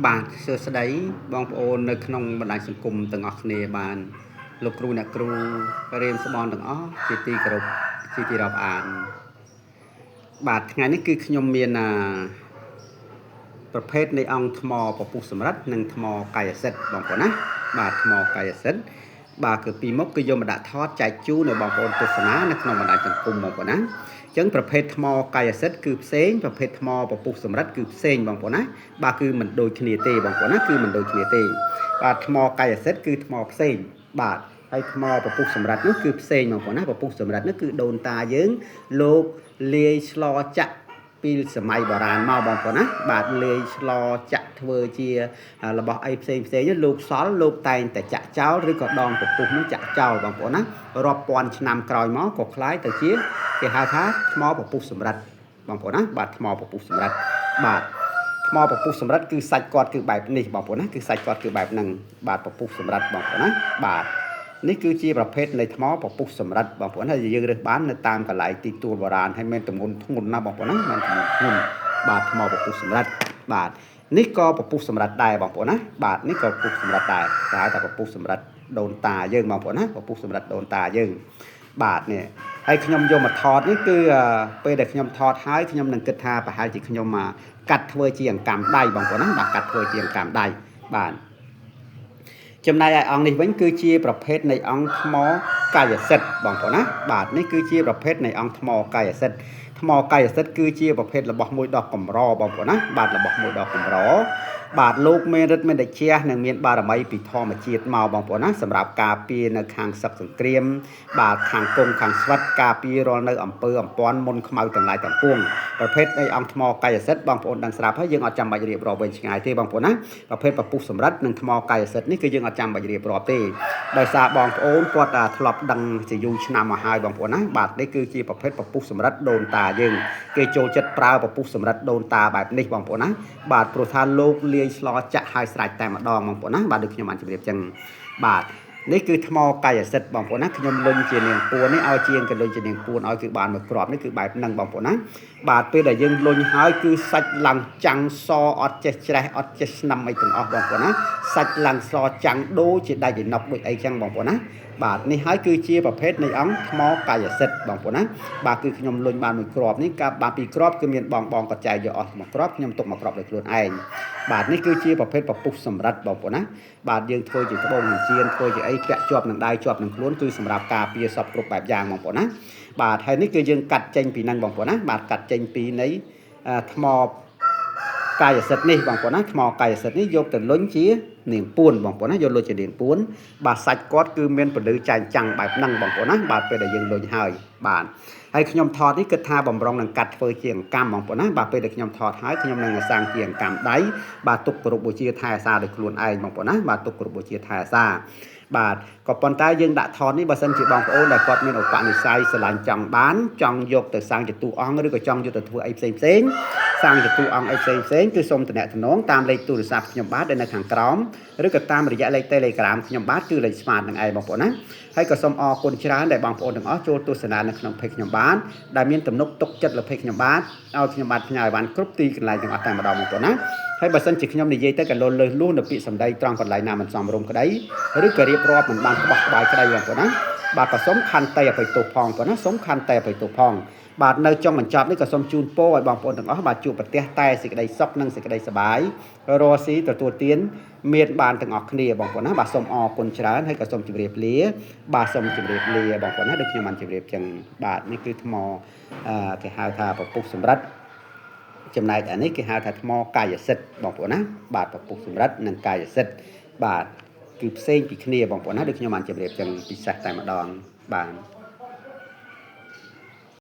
បាទសួស្តីបងប្អូននៅក្នុងបណ្ដាញសង្គមទាំងអស់គ្នាបានលោកគ្រូអ្នកគ្រូរៀនស្បនទាំងអស់ជាទីគោរពជាទីរាប់អានបាទថ្ងៃនេះគឺខ្ញុំមានប្រភេទនៃអង្គថ្មពពុះសម្រិទ្ធនិងថ្មកាយសិទ្ធបងប្អូនណាបាទថ្មកាយសិទ្ធបាទគឺពីមុខគឺយកមកដាក់ថតចែកជូនដល់បងប្អូនទស្សនានៅក្នុងបណ្ដាញសង្គមបងប្អូនណាអញ្ចឹងប្រភេទថ្មកាយសិទ្ធគឺផ្សេងប្រភេទថ្មពពុះសម្រិទ្ធគឺផ្សេងបងប្អូនណាបាទគឺមិនដូចគ្នាទេបងប្អូនណាគឺមិនដូចគ្នាទេបាទថ្មកាយសិទ្ធគឺថ្មផ្សេងបាទហើយថ្មពពុះសម្រិទ្ធនោះគឺផ្សេងបងប្អូនណាពពុះសម្រិទ្ធនោះគឺដូនតាយើងលោកលាយស្លចាក់ពីសម័យបុរាណមកបងប្អូនណាបាទលាយស្លចាក់ធ្វើជារបស់អីផ្សេងផ្សេងលោកសល់លោកតែងតែចាក់ចោលឬក៏ដងពពុះនោះចាក់ចោលបងប្អូនណារាប់ពាន់ឆ្នាំក្រោយមកក៏คล้ายទៅជាគេហៅថាថ្មពពុះសម្រិទ្ធបងប្អូនណាបាទថ្មពពុះសម្រិទ្ធបាទថ្មពពុះសម្រិទ្ធគឺសាច់គាត់គឺបែបនេះបងប្អូនណាគឺសាច់គាត់គឺបែបហ្នឹងបាទពពុះសម្រិទ្ធបងប្អូនណាបាទនេះគឺជាប្រភេទនៃថ្មពពុះសម្រិទ្ធបងប្អូនហើយយើងរើសបាននៅតាមកន្លែងទីទួលបុរាណហើយមានទម្ងន់ធ្ងន់ណាស់បងប្អូនណាមានទម្ងន់ធ្ងន់បាទថ្មពពុះសម្រិទ្ធបាទនេះក៏ពពុះសម្រិទ្ធដែរបងប្អូនណាបាទនេះក៏ពពុះសម្រិទ្ធដែរតែហៅថាពពុះសម្រិទ្ធដូនតាយើងបងប្អូនណាពពុះសម្រិទ្ធដូនតាយើងបាទនេះហើយខ្ញុំយកមកថតនេះគឺពេលដែលខ្ញុំថតហើយខ្ញុំនឹងគិតថាប្រហែលជាខ្ញុំកាត់ធ្វើជាអង្កាំដៃបងប្អូនណាបាទកាត់ធ្វើជាអង្កាំដៃបាទចំណែកឯអង្គនេះវិញគឺជាប្រភេទនៃអង្គថ្មកាយសិទ្ធបងប្អូនណាបាទនេះគឺជាប្រភេទនៃអង្គថ្មកាយសិទ្ធថ្មកាយសិទ្ធគឺជាប្រភេទរបស់មួយដ៏កម្របងប្អូនណាបាទរបស់មួយដ៏កម្របាទលោកមានរិទ្ធមានតិចនិងមានបារមីពីធម្មជាតិមកបងប្អូនណាសម្រាប់ការពារនៅខាងសឹកសង្គ្រាមបាទខាងគង់ខាងស្វិតការពាររាល់នៅអំពើអំព័ន្ធមុនខ្មៅទាំងឡាយទាំងពួងប្រភេទនៃអង្គថ្មកាយសិទ្ធបងប្អូនដឹងស្រាប់ហើយយើងអត់ចាំបាច់រៀបរាប់វិញឆ្ងាយទេបងប្អូនណាប្រភេទពពុះសម្រិទ្ធនិងថ្មកាយសិទ្ធនេះគឺយើងអត់ចាំបាច់រៀបរាប់ទេដោយសារបងប្អូនគាត់ធ្លាប់ដឹងជាយូរឆ្នាំមកហើយបងប្អូនណាបាទនេះគឺជាប្រភេទពពុះសម្រិទ្ធដូនតាយើងគេចូលចិត្តប្រើពពុះសម្រិទ្ធដូនតាបែបនេះបងប្អូនណាបាទព្រោះថាលោកលាយស្លចាក់ហើយស្រេចតែម្ដងបងប្អូនណាបាទដូចខ្ញុំបានជម្រាបចឹងបាទនេះគឺថ្មកាយសិទ្ធបងប្អូនណាខ្ញុំលុញជានាងពួននេះឲ្យជាងកលុញជានាងពួនឲ្យគឺបានមួយគ្រាប់នេះគឺបែបហ្នឹងបងប្អូនណាបាទពេលដែលយើងលុញហើយគឺសាច់ឡើងចាំងសអត់ចេះច្រេះអត់ចេះស្នាំអីទាំងអស់បងប្អូនណាសាច់ឡើងសចាំងដូចជាដែកឯណុកដូចអីចឹងបងប្អូនណាបាទនេះហើយគឺជាប្រភេទនៃអង្គថ្មកាយសិទ្ធបងប្អូនណាបាទគឺខ្ញុំលុញបានមួយគ្រាប់នេះកាបានពីរគ្រាប់គឺមានបងបងក៏ចែកយកអស់មួយគ្រាប់ខ្ញុំទុកមួយគ្រាប់ដោយខ្លួនឯងបាទនេះគឺជាប្រភេទពពុះសម្រិទ្ធបងប្អូនណាបាទយើងធ្វើជាត្បូងចិញ្ចៀនធ្វើជាអីពាក់ជាប់នឹងដៃជាប់នឹងខ្លួនគឺសម្រាប់ការពារសពគ្រប់បែបយ៉ាងបងប្អូនណាបាទហើយនេះគឺយើងកាត់ចេញពីនឹងបងប្អូនណាបាទកាត់ចេញពីនៃថ្មកាយសិទ្ធនេះបងប្អូនណាថ្មកាយសិទ្ធនេះយកទៅលុញជានាងពួនបងប្អូនណាយកលុញជានាងពួនបាទសាច់គាត់គឺមានពលឺចែងចាំងបែបហ្នឹងបងប្អូនណាបាទពេលដែលយើងលុញហើយបាទហើយខ្ញុំថតនេះគិតថាបំរុងនឹងកាត់ធ្វើជាអង្កាំបងប្អូនណាបាទពេលដែលខ្ញុំថតហើយខ្ញុំនឹងសាងជាអង្កាំដៃបាទទុកគោរពបូជាថែអាសាដោយខ្លួនឯងបងប្អូនណាបាទទុកគោរពបូជាថែអាសាបាទក៏ប៉ុន្តែយើងដាក់ថតនេះបើសិនជាបងប្អូនដែលគាត់មានឧបនិស្ស័យស្រឡាញ់ចង់បានចង់យកទៅសាងជាតួអង្គឬក៏ចង់យកទៅធ្វើអីផ្សេងផ្សេងសាងជាតួអង្គអីផ្សេងផ្សេងគឺសូមតំណងតាមលេខទូរស័ព្ទខ្ញុំបាទដែលនៅខាងក្រោមឬក៏តាមរយៈលេខ Telegram ខ្ញុំបាទគឺលេខ Smart នឹងឯងបងប្អូនណាហើយក៏សូមអរគុណច្រើនដែលបងប្អូនទាំងអស់ចូលទស្សនានៅក្នុង page ខ្ញុំបាទដែលមានទំនុកទុកចិត្តលើ page ខ្ញុំបាទឲ្យខ្ញុំបាទផ្ញើឲ្យបានគ្រប់ទីកន្លែងទាំងអស់តែម្ដងបងប្អូនណាហើយបើសិនជាខ្ញុំនិយាយទៅក៏លលើសលួសនៅពាក្យសម្ដីត្រង់កន្លែងណាមិនសមរម្យក្តីឬក៏រៀបរាប់មិនបានក្បោះក្បាយក្តីបងប្អូនណាបាទក៏សូមខន្តីអភ័យទោសផងបងប្អូនណាសូមខន្តីអភ័យទោសផងបាទនៅចុងបញ្ចប់នេះក៏សូមជូនពរឲ្យបងប្អូនទាំងអស់បាទជួបប្រទះតែសេចក្តីសុខនិងសេចក្តីសប្បាយរស់ស៊ីទទួលទានមានបានទាំងអស់គ្នាបងប្អូនណាបាទសូមអរគុណច្រើនហើយក៏សូមជម្រាបលាបាទសូមជម្រាបលាបងប្អូនណាដូចខ្ញុំបានជម្រាបចឹងបាទនេះគឺថ្មគេហៅថាពពុះសម្រិទ្ធចំណែកអានេះគេហៅថាថ្មកាយសិទ្ធបងប្អូនណាបាទពពុះសម្រិទ្ធនិងកាយសិទ្ធបាទគឺផ្សេងពីគ្នាបងប្អូនណាដូចខ្ញុំបានជម្រាបចឹងពិសេសតែម្ដងបាទ